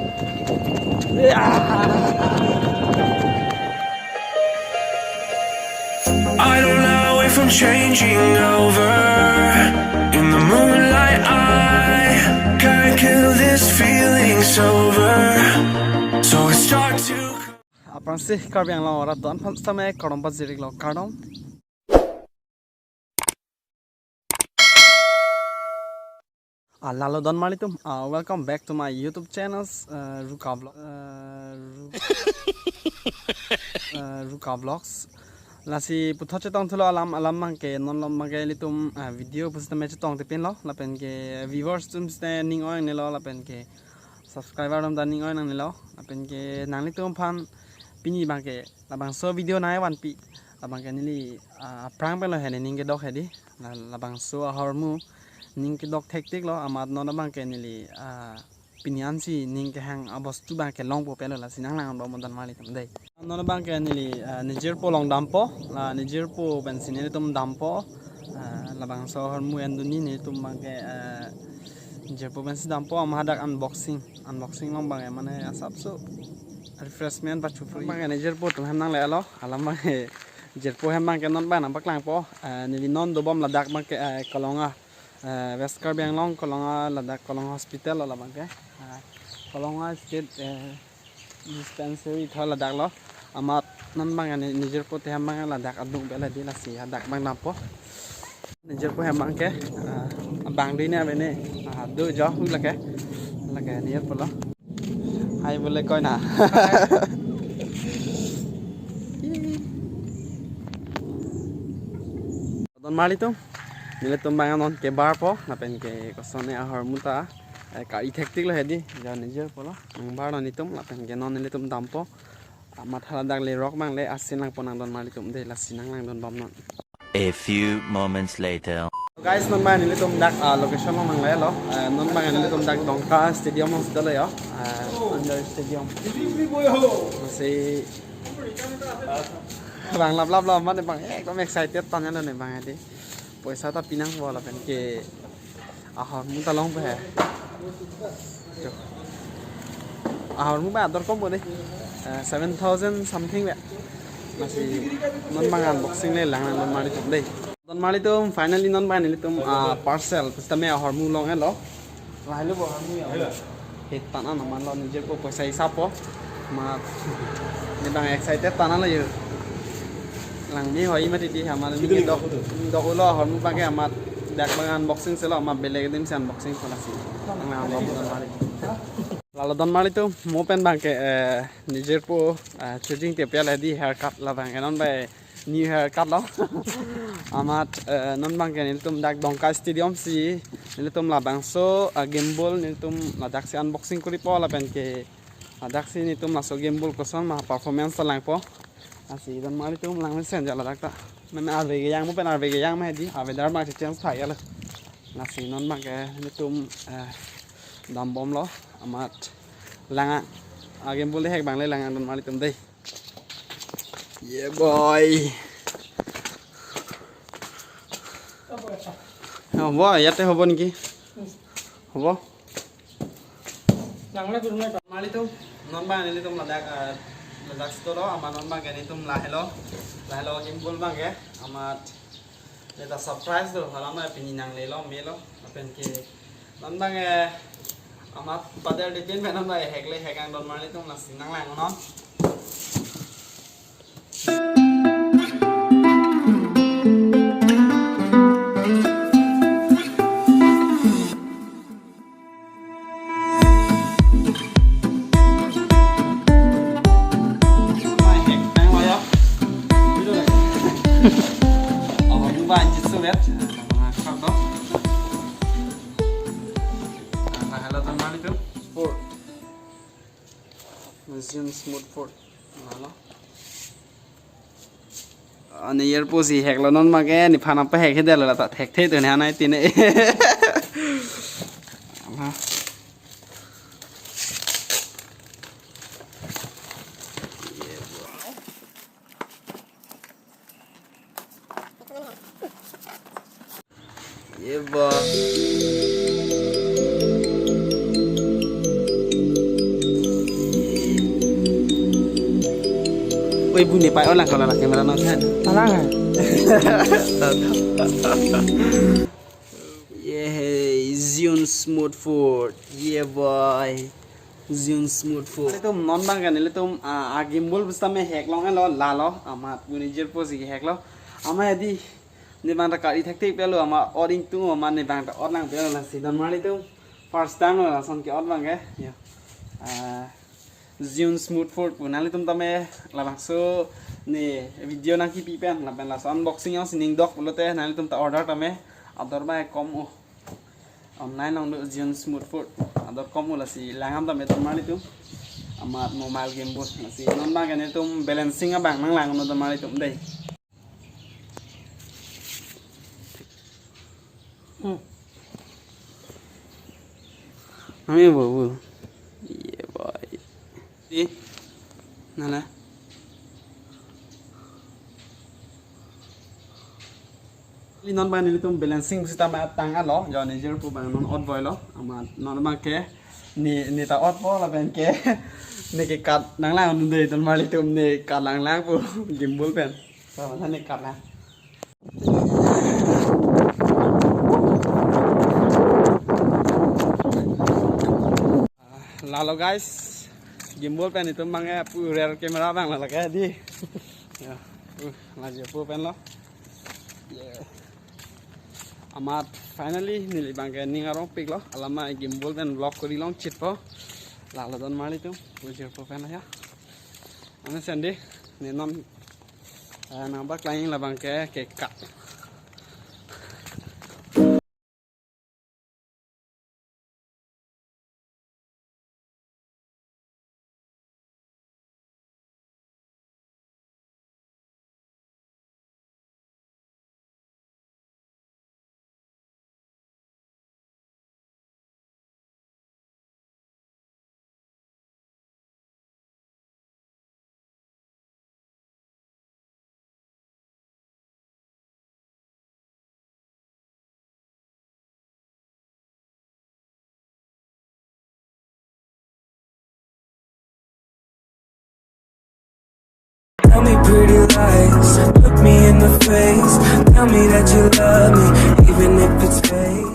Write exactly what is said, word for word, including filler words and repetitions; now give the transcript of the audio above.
I don't know if I'm changing over. In the moonlight, I can't kill this feeling sober. So I start to. Aphrangsi Karbi Anglong arat do-an aphan sitame kardom pajirlo, kardom. Ah, lalo donmarlitum, ah, welcome back to my YouTube channels, uh, Ruka Vlog, uh, Ru-, uh, Ruka Vlogs. Lasi puthot chetongthulo alam, alam abangke, non alam abangke ilitum, ah, video pusitame chetongte pinlo, lapen ke viewers atum sitame ning oi-angnelo, lapen ke subscriber atum ta ning oi-angnelo, lapen ke nanglitum aphan pini abangke labangso video nangvanpi. Labangke neli, ah, aphrang penlo he nening kedok hedi. La-, labangso ahormu ning kedok thektiklo, amat non abangke neli, ah, pini ansi ning kehang abostu abangke longpo pelo, lasi nanglangdunbom donmarlitum dei. Non abangke neli, ah, nejirpo along dampo, la nejirpo pensi nelitum dampo. Ah, labangso ahormu endunji nelitum abangke, ah, nejirpo pensi dampo, amat hadak unboxing. Unboxing along abangke mane asapso refreshment pachupri. Abangke nejirpo atum hem nanglelo, alam abangke nejirpo hem abangke non abang nangpaklangpo, eh, neli non dobom ladak abangke, eh, Kolonga, eh, West Karbi Anglong, Kolonga ladak, Kolonga Hospital lo labangke. Eh, Kolonga State, eh, Dispensary tho ladak lo. Amat non abang ne-, nejirpo ahem abang ladak adung pelo hedi, lasi hadak abang dampo. Nejirpo hem abangke, ah, abang dei ne ave ne. Ah, do jo hu lake. Lake nejirpo lo. Hai bole koi na. Donmarlitum, nelitum abang non kebarpo, lapen ke kosonne ahormu ta, eh, ka-i thektiklo hedi, jo nejirpo lo, nangbarlo nelitum, lapen ke non nelitum dampo, amat haladak lerok abang le asin langpo nang donmarlitum dei, lasi nanglangdunbom non. A few moments later. Guys, non abang nelitum dak, ah, location along nanglelo, eh, non abang nelitum dak Dongka Stadium along sitelo jo, eh, under stadium. Lasi bang laplaplo, mane abang ekdom excited tanya lo ne abang hedi. Poisa ta pinangpo lapen ke ahormu ta longpo he. Jo. Ahormu abang ador kompo dei. Eh, seven thousand something abang. Lasi non abang unboxing le lang donmarlitum dei. Donmarlitum, finally non abang nelitum, ah, parcel pusitame ahormu longlo. Lahelo bo ahormu ya. Helo. He tana namanlo, nejirpo poisa isappo. Amat ne abang excited tana lo jo. Langme hoi mati di, amat ne kedok, kedok-ulo ahormu abangke, amat dak abang unboxing selo, amat belek adim si unboxing po lasi. Nanglangdunbom donmarli. Lalo donmarlitum, mo pen abangke, eh, nejirpo, eh, chujing te pia hedi haircut, labangke non abang new haircut lo. Amat, eh, non abangke nelitum dak Dongka Stadium si nelitum labangso, ah, gimbal nelitum ladak si unboxing koripo lapen ke ladak si nelitum laso gimbal koson ma performance ta langpo. Lasi donmarlitum langmesen jo ladak ta. Mane arve kejang mo pen arve kejang ma hedi, ah, weather ma change thai lo. Lasi non abangke nelitum, eh, dambomlo amat lang-ang, ah, gimbal dehek abang le lang-ang donmarlitum dei. Yeah, boy. Oh, boy, ইয়াতে হ'ব নেকি? হ'ব। Donmarlitum, non abang nelitum ladak, ah, ladak sitelo, amat non abangke nelitum lahelo, lahelo gimbal abangke, amat neta surprise do, hala ma pini nanglelo melo, lapen ke non abangke, eh, amat pader dipin pen non abang hek le hek-ang donmarlitum, lasi nanglang non. Helo donmarlitum. Sport. Machine smooth sport. Helo. Ani airpo si heklo non abangke, nephan nangpahek hidetlo, la ta thekthe tun hanai tine. Ala. Ye ba. Ibu ne pai olang kalau laki merana kan. Alang hai. Ye hai Zhiyun Smooth Foot. Ye boy. Zhiyun Smooth Foot. Nelitum non bang kan nelitum a, a gimbal pusitame hack longhelo lalo amat pu nejirpo si hack lo. Amat adi ne bang ta kari thakthak pelo amat ot ingtung amat ne bang ta ot lang pelo lasi don marlitum. First time lo lason ke ot bang ke. Ya. Ah, Zhiyun Smooth Foot pu nanglitum tame labangso ne video nangkipi pen lapen laso unboxing jongsi ning dok pulote nanglitum ta order tame ador bai kom o. Online along do Zhiyun Smooth Foot ador kom o lasi lang-am tame don marlitum. Amat mobile gimbal lasi non bang ke nelitum balancing abang nanglang non don marlitum dei. Hmm. Kami bu bu. Ye boy. Di. Nala. Ili non bang nelitum balancing pusitame tanglo. Jo nejirpo bang non ot boy lo. Amat non bang ke ne ne ta otpo lapen ke ne ke kat nanglang non dei don marlitum ne kat nanglang pu gimbal pen. Sama sana kat na. Lalo guys, gimbal pen itum bang ya pu rear camera bang lalo ke di. Ya, uh, lagi pu pen lo. Yeah. Amat finally neli bang ke ning arong pik lo. Alama gimbal pen vlog kori longchitpo. Lalo don marlitum, pu jirpo pen ya. Ane sende, ne non, eh, nang bak lain labang ke, ke kat. Tell me pretty lies, look me in the face. Tell me that you love me, even if it's fake.